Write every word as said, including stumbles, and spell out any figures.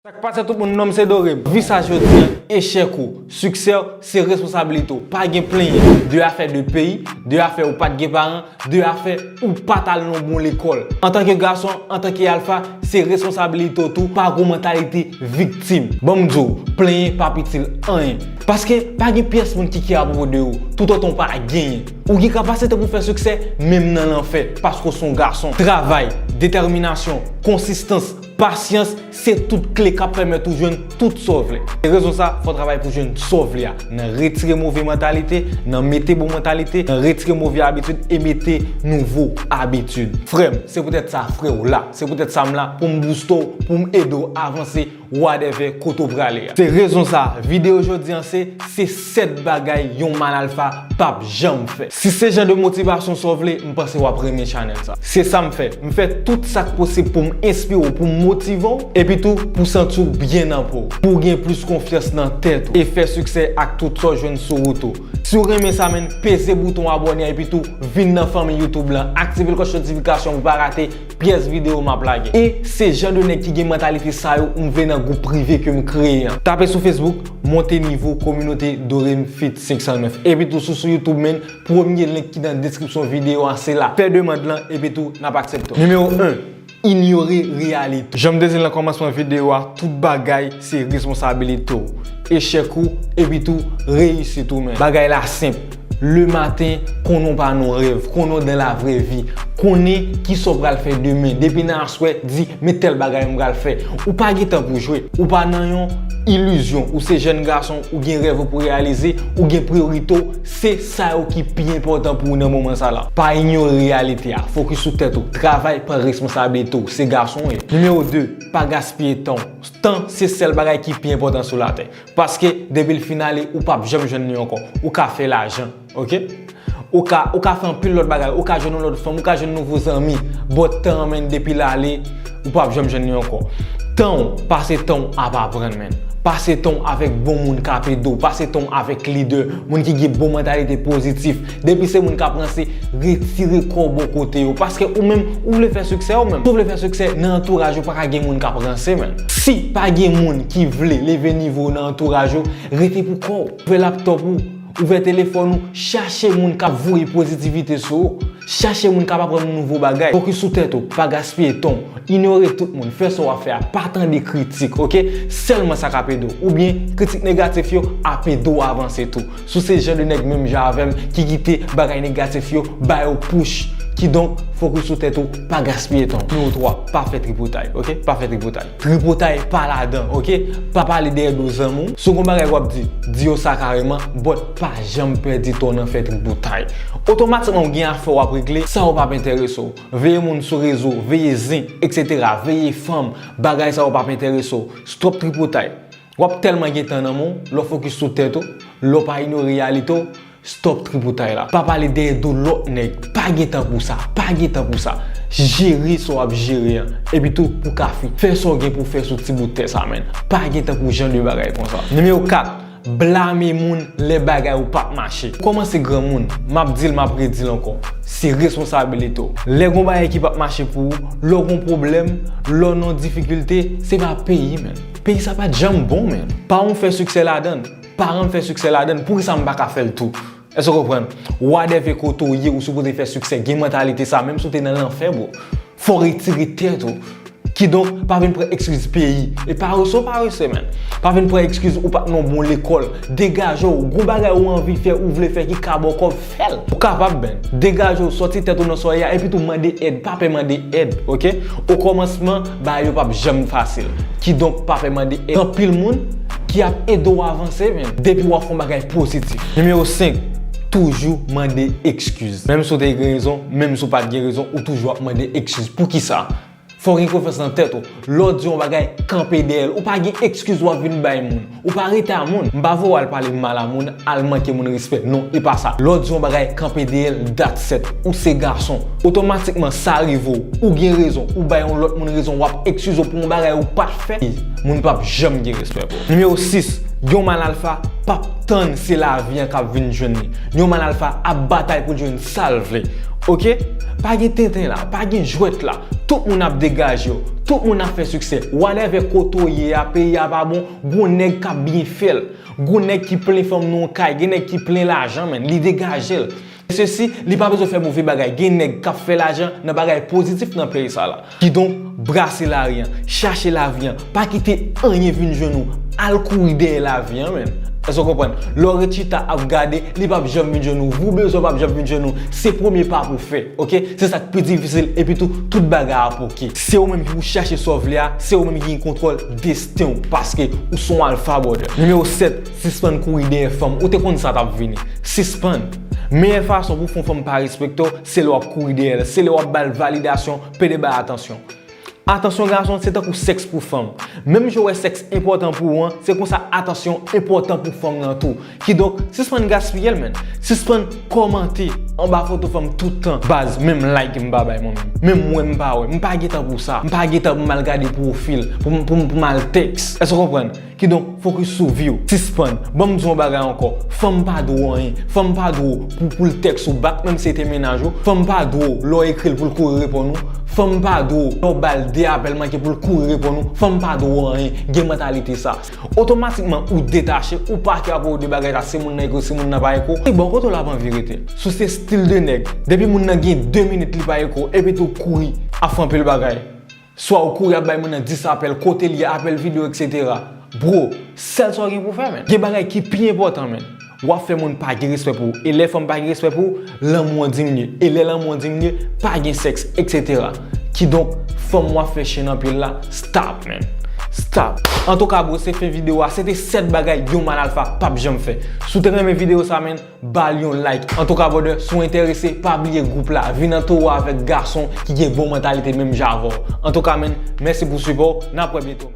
Sa k pase tout moun, non m se Dorem. Vi sa jodi an, echèk ou, siksè w, se responsabilite w. Pa gen plenyen de afè de peyi, de afè ou pa t gen paran, de afè ou pa t al nan bon lekòl. Antanke gason, antanke alfa, se responsabilite w tou, pa gon mantalite viktim. Ban m di w, plenyen p ap itil anyen. Paske pa gen pyès moun ki kè apwopo de ou, toutotan w pa genyen. Ou gen kapasite pou fè siksè, menm nan lanfè, paske w se yon gason. Travay, detèminasyon, konsistans, pasyans, se tout kle k ap pèmèt ou jwenn tout sa w vle. Se rezon sa, fò w travay pou jwenn sa w vle a. Nan retire move mantalite, nan mete bon mantalite, nan retire move abitid e mete nouvo abitid. Frè m, se poutèt sa frè w la. Se poutèt sa m la, pou m booste w, pou m ede w avanse, whatever kote w prale a. Se rezon sa, videyo jodi an se, se sèt bagay yon mal alfa p ap janm fè. Si se jan de motivasyon sa w vle, m panse w ap renmen channel sa. Se sa m fè. M fè tout sa k posib pou m enspire w, pou m motive w, epi tou pou w santi w byen nan po w, pou w gen plis konfyans nan tèt ou, e fè siksè ak tout sa w jwenn sou wout ou. Si w renmen sa, menn, peze bouton abòne an, epi tou vin nan fanmi YouTube lan, aktive klòch notifikasyon pou w pa rate pyès videyo m ap lage. E se jan de nèg ki gen mantalite sa yo m vle nan gwoup prive ke m kreye an. Tape sou Facebook, monte nivo kominote Dorem Fit senk san nèf. Epi tou sou, sou YouTube, menn, premye link ki nan deskripsyon videyo a, se la. Fè demann lan, epi tou n ap aksepte w. Nimewo en, inyore reyalite. Jan m te di l nan kòmansman videyo a, tout bagay se responsabilite w, echèk ou, epi tou reyisit ou menm. Bagay la senp. Le maten, konnen w pa nan rèv, konnen w dans la vraie vie, konnen kisa w pral fè demen. Depi nan aswè, di, men tèl bagay m pral fè. Ou pa gen tan pou jwe, ou pa nan yon ilizyon, ou se jèn gason, ou gen rèv ou pou reyalize, ou gen priyorite w, se sa yo ki pi enpòtan pou ou nan moman sa la. Pa inyore reyalite a, fokis sou tèt ou, travay, pran responsablite w, se gason w ye. Nimewo de, pa gaspiye tan w. Tan se sèl bagay ki pi enpòtan sou latè. Paske depi l fin ale, ou p ap janm jwenn li ankò. Ou ka fè lajan, oke? Ou ka, ou ka fè anpil lòt bagay, ou ka jwenn yon lòt fanm, ou ka jwenn nouvo zanmi, but tan an, menn, depi l ale, ou p ap janm jwenn li ankò. Tan w, pase tan w ap aprann, menn. Pase tan w avèk bon moun k ap ede w, pase tan w avèk lidè, moun ki gen bon mantalite pozitif. Depi se moun k ap ranse, retire kò w bò kote yo, paske ou menm, ou vle fè siksè ou menm. Si w vle fè siksè, nan antouraj ou pa ka gen moun k ap ranse, menn. Si pa gen moun ki vle leve nivo w nan antouraj ou, rete pou kò w. Ouvè laptòp ou, ouvè telefòn ou, chache moun k ap voye pozitivite sou ou, chache moun k ap aprann ou nouvo bagay. Fokis sou tèt ou, pa gaspiye tan w, inyore tout moun, fè sa w ap fè a, pa tande kritik, oke? Sèlman sa k ap ede w, oubyen kritik negatif yo ap ede w avanse tou. Si w se jan de nèg menm jan avè m ki kite bagay negatif yo ba yo push, kidonk, fokis sou tèt ou, pa gaspiye tan w. Nimewo twa, pa fè tripotay, oke? Pa fè tripotay. Tripotay pa ladan, oke? Pa pale dèyè do zanmi w. Si w gon bagay w ap di, di yo sa kareman, but pa janm pèdi tan w nan fè tripotay. Otomatikman w gen afè w ap regle, sa yo p ap enterese w. Veye moun sou rezo, veye zen, etsetera. Veye fanm, bagay sa yo p ap enterese w. Stop tripotay. W ap tèlman gen tan nan men w, lè w fokis sou tèt ou, lè w pa inyore reyalite w, stop tripotay la. Pa pale dèyè do lòt nèg. Pa gen tan pou sa. Pa gen tan pou sa. Jere sa w ap jere an. Epi tou, pou w ka fin fè sa w gen pou w fè sou ti bout tè sa, menn. Pa gen tan pou jan de bagay konsa. Nimewo kat, blame moun lè bagay ou p ap mache. Ou kòmanse granmoun, m ap di l, m ap redi l ankò. Se responsabilite w. Lè gon bagay ki p ap mache pou ou, lè w gon pwoblèm, lè w nan difikilte, se pa peyi, menn. Peyi sa pa t janm bon, menn. Paran w fè siksè ladan l. Paran m fè siksè ladan l, poukisa m pa ka fè l tou? Èske w konprann? Whatever kote w ye, ou sipoze fè siksè, gen mantalite sa, menm si w te nan lanfè, bro. Fò w retire tèt ou. Kidonk, pa vin pran ekskiz peyi. E parese w parese, menn. Pa vin pran ekskiz ou pa t nan bon lekòl. Degaje w, gon bagay ou anvi fè, ou vle fè ki ka ba w kòb, fè l. Ou kapab, menn. Degaje w, sòti tèt ou nan sòlèy la, epi tou mande èd, pa pè mande èd, oke? Okòmansman, bagay yo p ap janm fasil. Kidonk, pa pè mande èd anpil moun ki ap ede w avanse, menn, depi w ap fè yon bagay pozitif. Nimewo senk, toujou mande ekskiz. Menm si w te gen rezon, menm si w pa t gen rezon, ou toujou ap mande ekskiz. Poukisa? Fò w gen konfyans nan tèt ou. Lè w di yon bagay, kanpe dèyè l. Ou pa gen ekskiz w ap vin bay moun. Ou pa rete a moun. M pa voye w al pale mal a moun, al manke moun respè. Non, e pa sa. Lè w di yon bagay, kanpe dèyè l, that's it. Ou se gason. Otomatikman, sa rive w. Ou gen rezon. Ou bay yon lòt moun rezon. W ap ekskize w pou yon bagay ou pa t fè. Moun p ap janm gen respè pou ou. Nimewo sis, yon mal alfa p ap tann se lavi an k ap vin jwenn li. Yon mal alfa ap batay pou l jwenn sa l vle. Oke? Pa gen tenten la, pa gen jwèt la. Tout moun ap degaje yo. Tout moun ap fè siksè. Whatever kote w ye a, peyi a pa bon, gon nèg k ap byen fè l. Gon nèg ki plen fanm nan yon kay, gen nèg ki plen lajan, menn, li degaje l. E sesi, li pa bezwen fè move bagay. Gen nèg k ap fè lajan nan bagay pozitif nan peyi sa la. Kidonk, brase lari an, chache lavi an, pa kite anyen vin jwenn ou, al kouri dèyè lavi an, menn. Èske w konprann? Lè w ret chita ap gade, li p ap janm vin jwenn ou, voube zo p ap janm vin jwenn ou, se premye pa pou fè, oke? Se sa k pi difisil, epi tou, tout bagay ap oke. Se ou menm ki pou chache sa w vle a, se ou menm ki gen kontwòl desten w, paske ou se yon alfa, brother. Nimewo sèt, sispann kouri dèyè fanm, ou te konn sa t ap vini. Sispann. Meyè fason pou fè yon fanm pa respekte w, se lè w ap kouri dèyè l, se lè w ap ba l validasyon, pede ba l atansyon. Atansyon gason, se tankou sèks pou fanm. Menm jan w wè sèks enpòtan pou ou an, se konsa atansyon enpòtan pou fanm nan tou. Kidonk, sispann gaspiye l, menn. Sispann kòmante anba foto fanm tout tan. Baz, menm like m pa bay mwen menm. Menm wè m pa wè. M pa gen tan pou sa. M pa gen tan pou m al gade pwofil, pou m, pou m, pou m al tèks. Èske w konprann? Kidonk, fokis sou vi w. Sispann. Ban m di w yon bagay ankò. Fanm pa dwe w anyen. Fanm pa dwe w pou, pou l tèks ou bak, menm si se te mennaj ou. Fanm pa dwe w lè w ekri l pou l kouri reponn ou. Fanm pa dwe w lè w ba l de apèl manke pou l kouri reponn ou. Fanm pa dwe w anyen. Gen mantalite sa. Otomatikman, ou detache, ou pa kè ap wè w de bagay la, si moun nan eko, si moun nan pa eko. Li bon, kote w l ap anvi rete? Si w se stil de nèg, depi moun nan gen de minit li pa eko, epi tou kouri ap fè anpil bagay. Swa ou kouri ap bay moun nan dis apèl, kote l ye, apèl videyo, etsetera. Bro, sèl sa w gen pou fè, menn. Gen bagay ki pi enpòtan, menn. W ap fè moun pa gen respè pou ou. E lè fanm pa gen respè pou ou, lanmou an diminye. E lè lanmou an diminye, pa gen sèks, etsetera. Kidonk, fanm w ap fè chen anpil la, stop, menn. Stop. Antouka, bro, se fen videyo a. Se te sèt bagay yon mal alfa p ap janm fè. Si w te renmen videyo sa, menn, ba l yon like. Antouka, brother, si w enterese, pa bliye gwoup la. Vin antoure w avèk gason ki gen bon mantalite menm jan avè w. Antouka, menn, mèsi pou sipò w. N ap wè byento.